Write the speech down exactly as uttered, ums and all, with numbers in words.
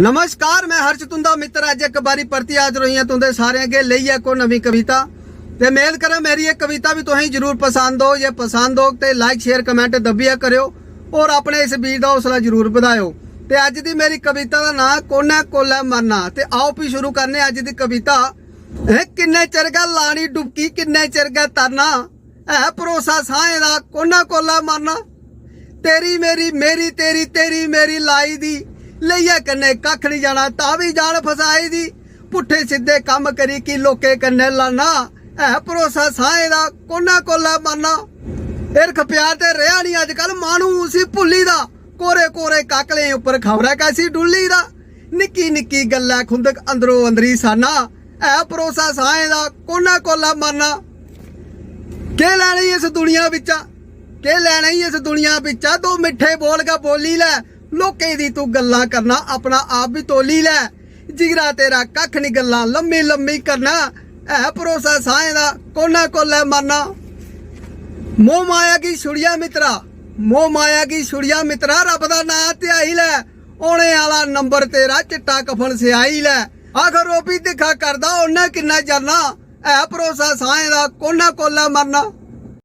नमस्कार, मैं हर्ष तुंदा मित्र। अज्ज इक बारी परतियै हाजर होई आं तुंदे सारें अग्गें लेइयै इक नमीं कविता। ते मेद करां मेरी एह् कविता बी तुसेंगी जरूर पसंद होग। जे पसंद होग ते like, share, comment दब्बियै करेओ और अपने इस वीर दा हौसला जरूर बधाएओ। ते अज्ज दी मेरी कविता दा नांऽ कु'न्नै कोल्लै मरना। ते आओ भी शुरू करने अज्ज दी कविता। एह् किन्ने चिर गै लानी डुबकी, किन्ने चिर गै तरना, ऐ भरोसा साहें दा कु'न्नै कोल्लै मरना। तेरी मेरी, मेरी तेरी, तेरी मेरी लाई दी, लेइयै कन्नै कक्ख निं जाना, तां बी जान फसाई दी। पुट्ठे सिद्धे कम्म करी की लोकें कन्नै लड़ना, ऐ भरोसा साहें दा कु'न्नै कोल्लै मरना। हिरख प्यार ते रेहा निं अजकल, माह्नू उसी भुल्ली दा। कोरे कोरे काकलें उप्पर खबरै कैसी डुल्ली दा। निक्की निक्की गल्लै खुंदक अंदरो अंदरी साना, ऐ भरोसा साहें दा कु'न्नै कोल्लै मरना। केह् लैना ई इस दुनिया बिच्चा, केह् लैना ई इस दुनिया बिच्चा, दो मिट्ठे बोल गै बोली लै। लोकें दी तूं गल्लां करना, अपना आप बी तोली लै। जिगरा तेरा कक्ख निं गल्लां लम्मी लम्मी करना, ऐ भरोसा साहें दा कु'न्नै कोल्लै मरना। मोह माया गी छुड़ियै मित्तरा, मोह माया गी छुड़ियै मित्तरा, रब दा नांऽ ध्याई लै। औने आह्ला नंबर तेरा चिट्टा कफन सेआई लै। आखर ओह् बी दिक्खा करदा उ'न्नै किन्ना जरना, ऐ भरोसा साहें दा कु'न्नै कोल्लै मरना।